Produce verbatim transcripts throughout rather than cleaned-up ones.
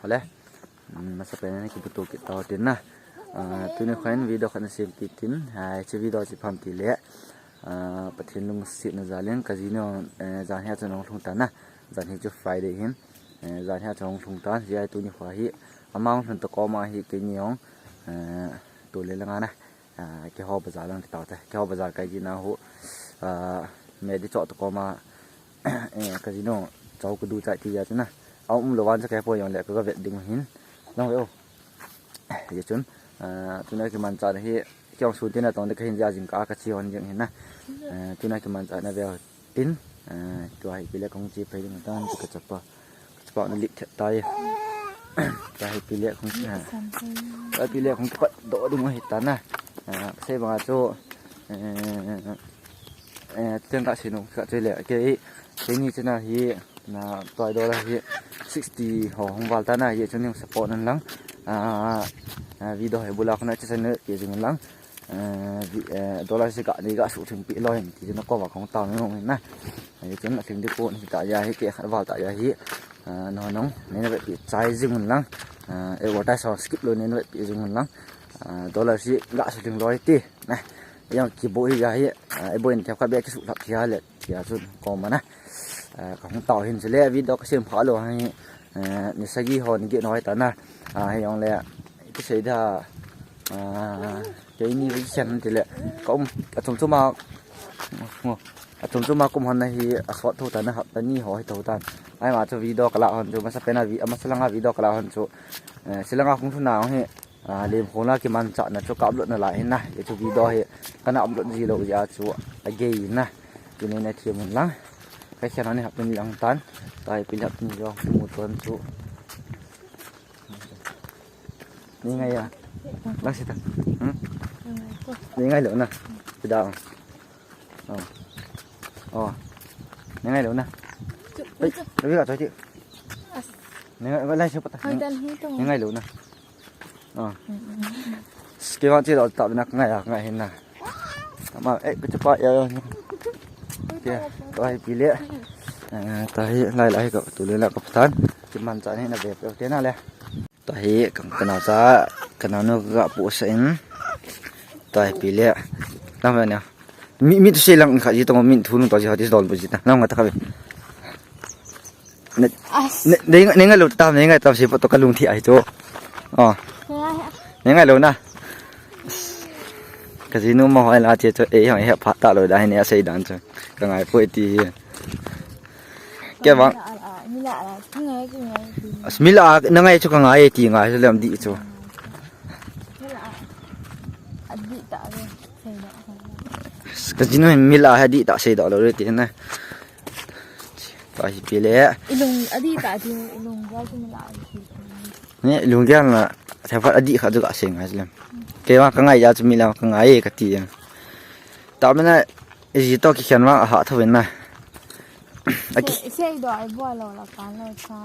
Hole. Masapen a kibuto kit tau tin na. Tuni kho in video khat na sem kit tin. Hiche video chu ipi ham tile, Pathen lungsetna jal in kajinu, jan hi a chun ahung lhung tan na. Jan hi chu Friday hin. Jan hi a chun ahung lhung tan. Hiche tuni kho hi ama ahung lhun tokoma hi keini jong tule langa na, keiho bazar lang kitao te. Keiho bazar kai jina hu, medi choh tokoma, kajinu chou kadu chai ti ja chu na. Aum lou van cha kei poi jongle kaga vet ding hin. Nang ve o. Hichun, tuna kimanchahna hi, kei jong sun tin a tong de kahin jia jingkah a kache hon jing hin na. Tuna kimanchahna ve tin, tua hi ipi le kahung che phei ding tan, kachapa, kachapa na lip thet tai. Tua hi ipi le kahung, tua hi ipi le kahung kipat doh ding ahi tan na. Sei banga chu, teng ka sinu ka chu le, kei, keini channel hi, na, tua dollar hi sixty ho hung val tan na, hichun ning support nan lang. Video hi bula khona channel pe jing lang. Dollar si ga ni ga suhtheng pi loi ti na koma kahung tao nung na. Hichun atheng di ko ni ta ja hi kei khat val ta ja hi. Nonong, neina vetpi chai jing un lang. Advertise ho skip lou neina vetpi jing un lang. Dollar si ga suhtheng loi ti na. Jong kiboi ja hi, iboi in thep khat be kisuhlhap thia le. Tia chun koma na, kahung tao hin chule video kasem pha lou hi, ni sagi ho ni get noi ta na, hijongle, kisei da, keini kikhen tile, ka um, achom chom a, achom chom a kaum hon na hi, asot tho tan na hapta ni ho hi tho tan. Ahima chu video kala hon chu, masapen a vi-, masa langa video kala hon chu, chulanga kahung lhun na hi, Lemkhong la kimanchahna chu ka upload na lai hin na. Hichu video hi kana upload ji lou jeh a chu agei na. Tuni na them un lang. Kakhen a ni hapta ni lang tan. Tua hi ipi le hapta ni jong kimu ton chu. Nei ngai a. Lang sita. Nei ngai lou na. Pida. Nei ngai lou na. Nei ngai lou na. Kei vang che lou ta ve na kangai a, kangai hin na. Ama, eh, kachapa ya. Tua hi ipi le. Tua hi lai lai hi ka tule la ka pathan. Kimanchah ni na ve pe te na le. Tua hi ka, kanaocha, kanaonu ka pu sa in. Tua hi ipi le. Lang ve na. Mi, mi tu sei lang kha ji tong mi thu nung to ji ha ti don bu ji ta. Lang ma ta kha ve. Ne, ne, ne, ne ngai lou tam, ne ngai tam si po to kalung thi ai to. Nei ngai lou na. Kajinu ma hoi la che to, eh, hoi he pha ta lou da hi ne asei dan chu. Kangai poi ti hi. Kei vang. Mila, nangai chu kangai ti ngai lem di chu. Kajinu mila ha di ta sei da lou ti na. Tua hi ipi le. Ilung adi ta ti ilung ga chu mila. Ni ilung ga na thephat adi kha chu ka sei ngai lem. Kei vang kangai ja chu mila kangai kati. Tamina iji to kikhen vang aha tho na. Aki. Sei do ai bo lo la kan lo cha.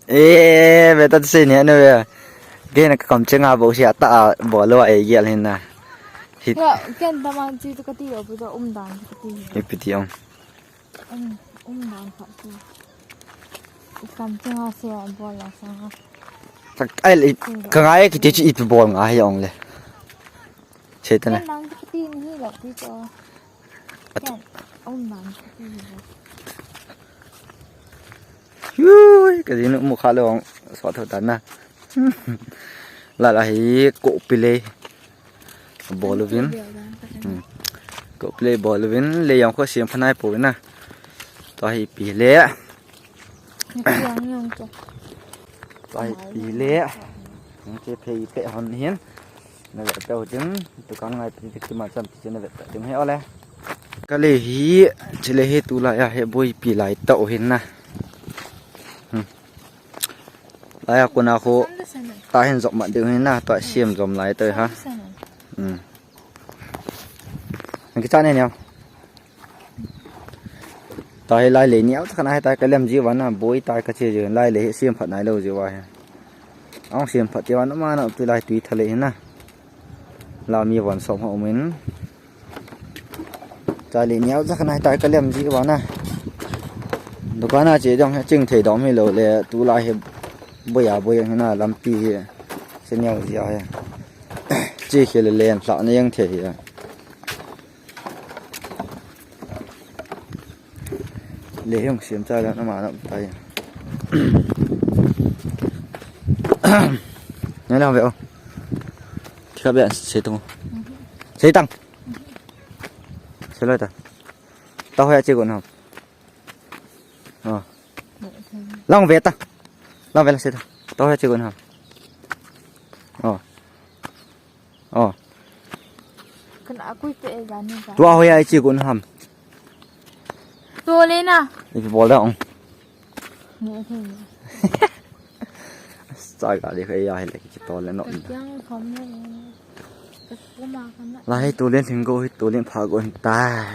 Eh, beta sei ni anu ya. Kei na kam chenga bo si ata bolo ai gel hin na. Hit. Ken taman chi tu kati lo pu to um dan kati. Ipi ti ong. Um, um dan kati. Kam chenga se bol la sa. Ai, kangai kiti chi ipi bol nga hi ong le. Sei ta na. Nang kati ni lo pi to. Atu. Ken, um, nang kati ni lo. Yui, kajinu mu kha lou, so tho ta na. La la hi ko pile. Bol uvin. Ko pile bol uvin, le jong kho siam phanai po na. Tua hi ipi le. Tua hi ipi le. Nang che phei pe hon hin. Na ve pe ho jing, tu kan ngai pi ki ma cham ti na ve pe jing he ole. Ka le hi, chule hi tu la ya he boi pi lai ta o hin na. Lai a kuna kho ta hin jop ma ding hin na, ta siam jom lai ta ha. Nang ki cha ne ne. Tua hi lai le ni au ta khan ai ta ka lem ji van na boi ta ka che ji lai le hi siam phat nai lo ji wa hi. Ang siam phat ti van ma na tu lai tui tha le hin na. La mi van som ha um in. Tali niau jak nai tai ka lem ji vana. Dukan a che jong he ching thei dom hi lo le, tulai hi boya boya hi na lampi hi. Se niau ji a he. Che khel le len hla na yang thei hi. Le hiong siam cha le na ma na tai. Ngai la ve o. Kha be sei tang. Sei tang. Sei loi ta. Ta hoya che gon ham. O. Lang ve ta. Lang ve la sei ta. Ta hoya che gon ham. O. O. Kana akui te e jani ka. Tua hoya che gon ham. To le na. Ipi bol da ong. Ni a thei. Sa ga le kha ya he le ki to le no. Ka kyang khom ne. Ka kuma kana. La he to le thing go he to le pha go tai.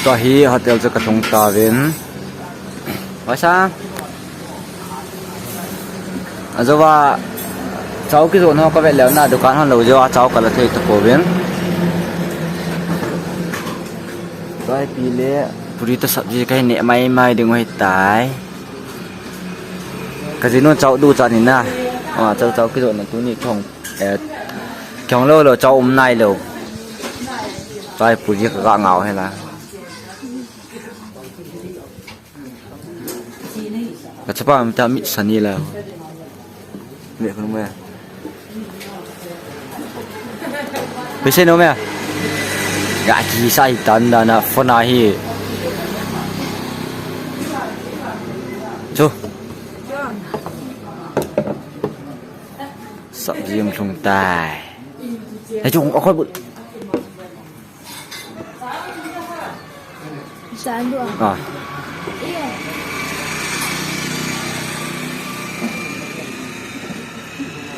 Tua hi hotel chu ka lhung tauvin. Vaisa. Ajowa chao kijoh ho ka vet leu na dukan hon lou jowa chao ka la thei tapouvin. Tua hi pi le puri toh sabji ka hin neh mai mai ding u hitai. Ka jinu chao duchat ni na. A, chao, chao kijoh na tuni thong. Eh, kiong lou lou, chao um nai lou. Chai puri ka ga ngau he la. Ka chapa mi ta mi sani la. Ve khun me. Pese no me. Ga ki sai tan da na phone a hi. Chu. Sabji jong lhung tai. Hei chu, a khoi bu. San du a. A.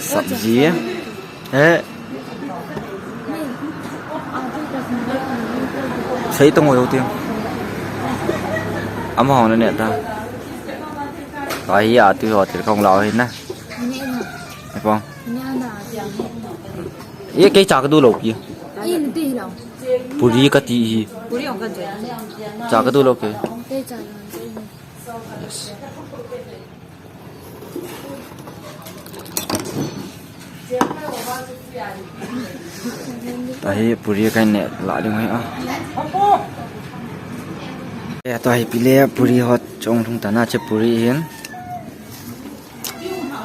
Sabji. Eh. Sei tong o ti. Ama hong na ne ta. Ai ya tu ho ti kong lao hin na. Ni na. Ni pong. Ni na. Ye kei cha ka du lou pi. Ye ni ti lou. Puri ka ti hi. Puri ong ka je. Cha ka du lou kei. Kei cha lou. Yes. Tua hi puri ka ne la ding hi a. E, tua hi pi le puri ho chong lhung ta na che puri hin.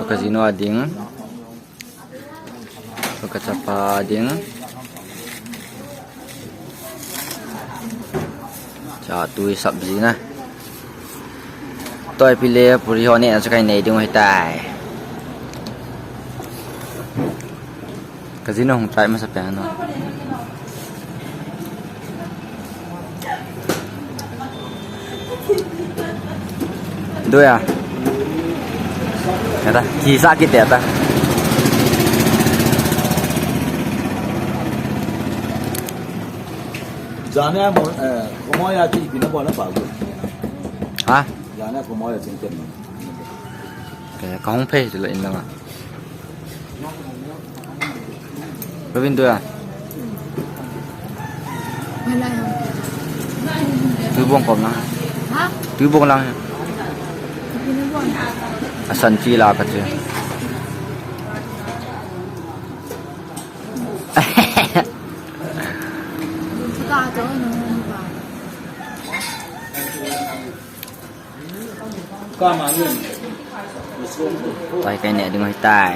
Ka jinu a ding. Ka chapa ding. Cha tui sabji na. Tua hi pi le puri ho ne na chu ka hin nei ding u hitai. Ka jinu hung tai masa pen no. Doya. Kata, kisa kit ya ta. Jana mo, eh, komo ya ti pina bona pa gu. Ha? Jana komo ya tin tin. Ka hung phei tu la in langa. Robin tu ya. Tui bong kom lang. Ha? Tui bong lang. Asan chi la ka chi. Tua hi ka ne ding u hitai.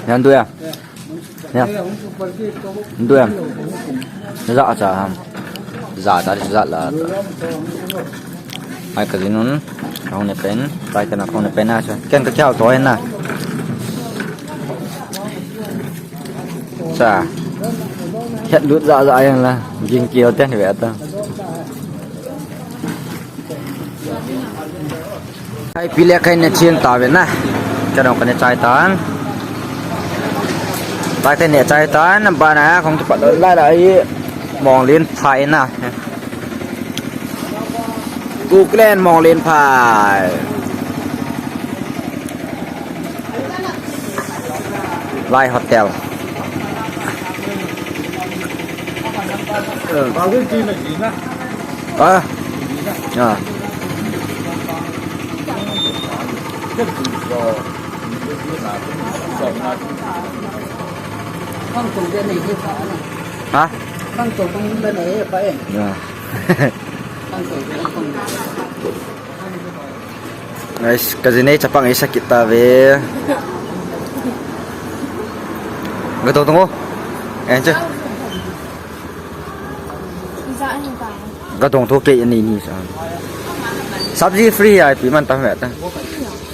Yan tu ya. Ya. Ndu em. Za cha ham. Za ta za la. Ai ka jinun. Kong ne pen. Tai ka na kong ne pen na cha. Ken ka kya to na. Cha. Het lut za za yang la. Ging kio ten ve ta. Hai pi le kai ne chin ta ve na. Ka dong ka ne chai ta. Pai te ne chai tan, bana kong tu pat lai lai, Monglen phai na. Kuklen Monglen phai. Lai Hotel. Ah. Ah. Ha? Ya. Guys, ka ji nei chapang ei sakit ta ve. Ga to tungo. Eh, che. Ga dong to ke ni ni sa. Sabji free ai pi man ta ve ta.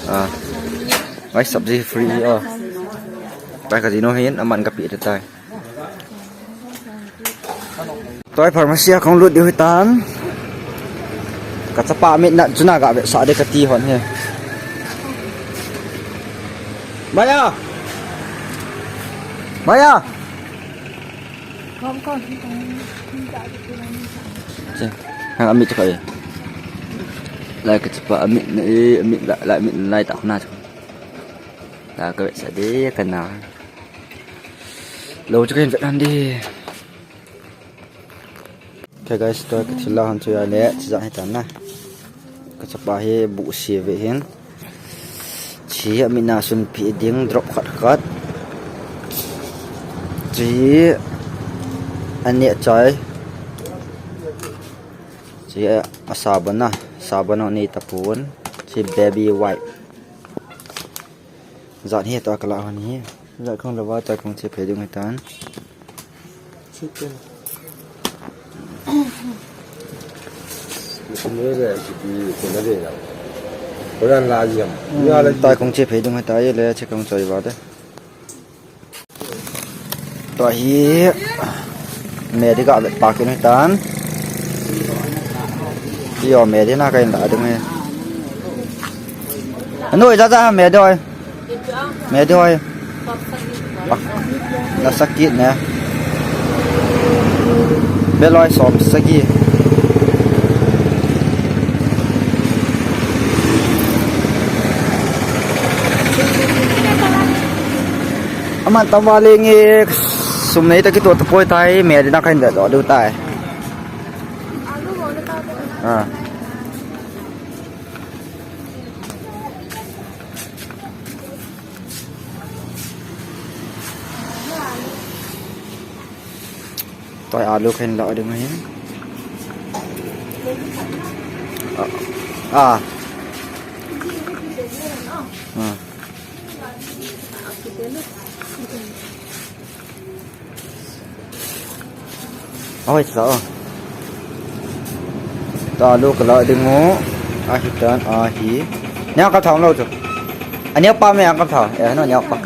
Ah. Guys, sabji free oh. Pai ka ji no hin aman ka pi ta tai. Toi pharmacy a kong lut diu hitan. Ka chapa mit na chuna ga ve sa de ka ti hon he. Baya. Baya. Che, ha, amit ka e. Lai ka chapa amit na e, amit la, la amit lai ta na. La ka ve sa de ka na. Lo chu ka hin vet han di. Okay guys, to ka thil la han chu ya le, chi ja hi ta na. Ka chapa hi bu si ve hin. Chi a mina sun pi ding drop khat khat. Chi a ne chai. Chi a sabon na, sabon ni tapun. Chi baby wipe. Zat hi to ka la han hi. Zat kong lova to kong che phe ding hi tan. Chicken. Tai kong che phe ding hai tai le che kong choi va de. To hi me di ga vet pa kin hai tan. Yo me di na ka in da ding hai. Anu ja ja me doi. Me doi. Na sakit ne. Beloi som sagi. Aman tawale nge sum nei ta kito ta poi tai me di na kain da do du tai. Ah. Toi alu khen la ding hin. Ah. Ah. Ah. Oi, sa. Ta lo kala ding o. Ahi tan, ahi. Nia ka thang lo chu. Ania pa me ka thang. Eh, no nia pa.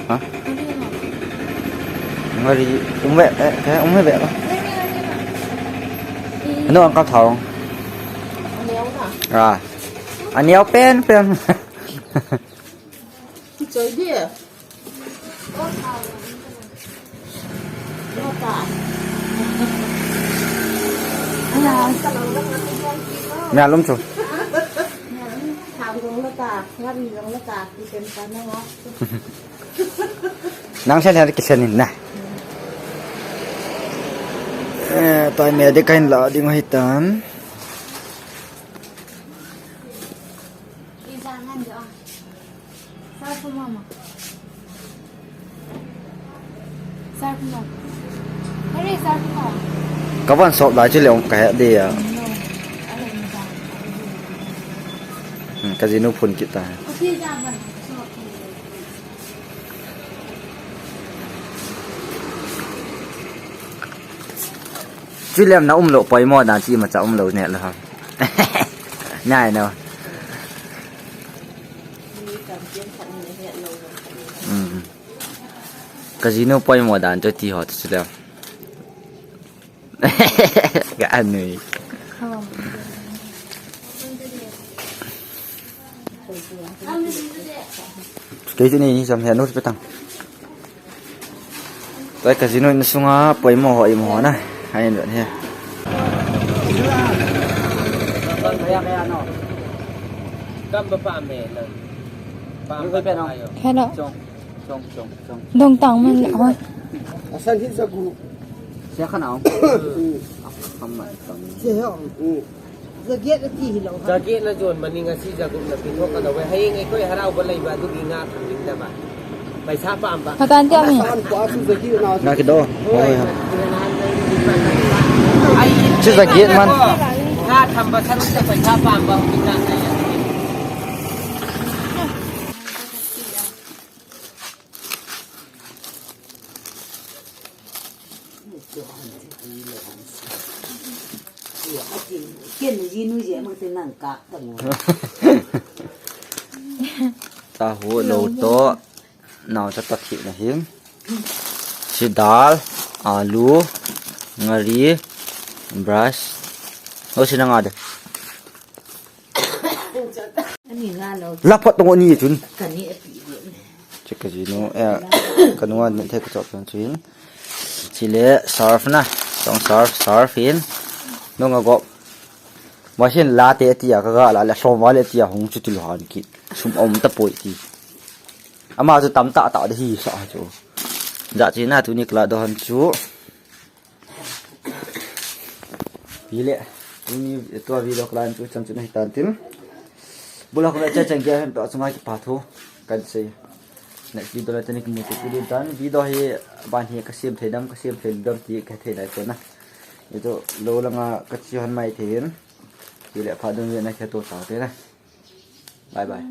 Ha? Ngari um ve, eh, eh, um ve ba. No ka thang. Ah. Ania pen pen. Choi dia. Nia lum chu. Nang sen her kisen in na. Eh, tai me de kain la ding hi tan. Ka van sop lai chu le ong ka he de ya. Hmm, ka jinu phun kit ta. Chu lem na um lo poimo dan chi ma cha um lo ne lo ha. Nai no. Hmm. Ka jinu poimo dan chu ti ho chu lem. Ka anui. Kei chu ni sam he nu pe tang. Tua ka jinu in sunga poimo ho imo ho na. Hai in don he. Hello. Dong tang man le hoi. Asan hi jagu. Sia khan aung. Akham man tang. Sia he aung. Jaget ati hi lo ha. Jaget na jon maning a si jagu na pithok ka dawai. Hayeng ei koi harau ba lai ba du gi nga thang ding da ba. Paisa pam ba. Patan ti ami. San pa su jaget na. Nga kido. Hoi. Ai. Si jaget man. Nga tham ba saru sa paisa pam ba. Ken jinu je mang te nang ka ta mo. Ta ho lo to. Nau ta ta thi na hin. Si dal, alu, ngari, brush. Ho si na nga de. Ani nga lo. Laphat tong ni chun. Kani api. Che ka jinu, eh, ka nunga ne the ka chop chun chin. Chile surf na, tong surf, surf in. Nunga go. Machine la te tia ka ga la la som wa le tia hung chu tu lo han ki. Sum om ta poi ti. Ama chu tam ta ta de hi sa chu. Ja chi na tu ni kla do han chu. Pile, tuni tua video klan chu chan chu na hitan tin. Bula ko cha chan ge hem to chunga ki pa thu kan sei. Next video la tani ki mu tu di dan video hi ban hi ka siam thei dam ka siam thei dam ti ka thei nai ko na. Ito lo langa ka chi han mai thei hin. Pile pha dun ve na khe to ta te na. Bye bye.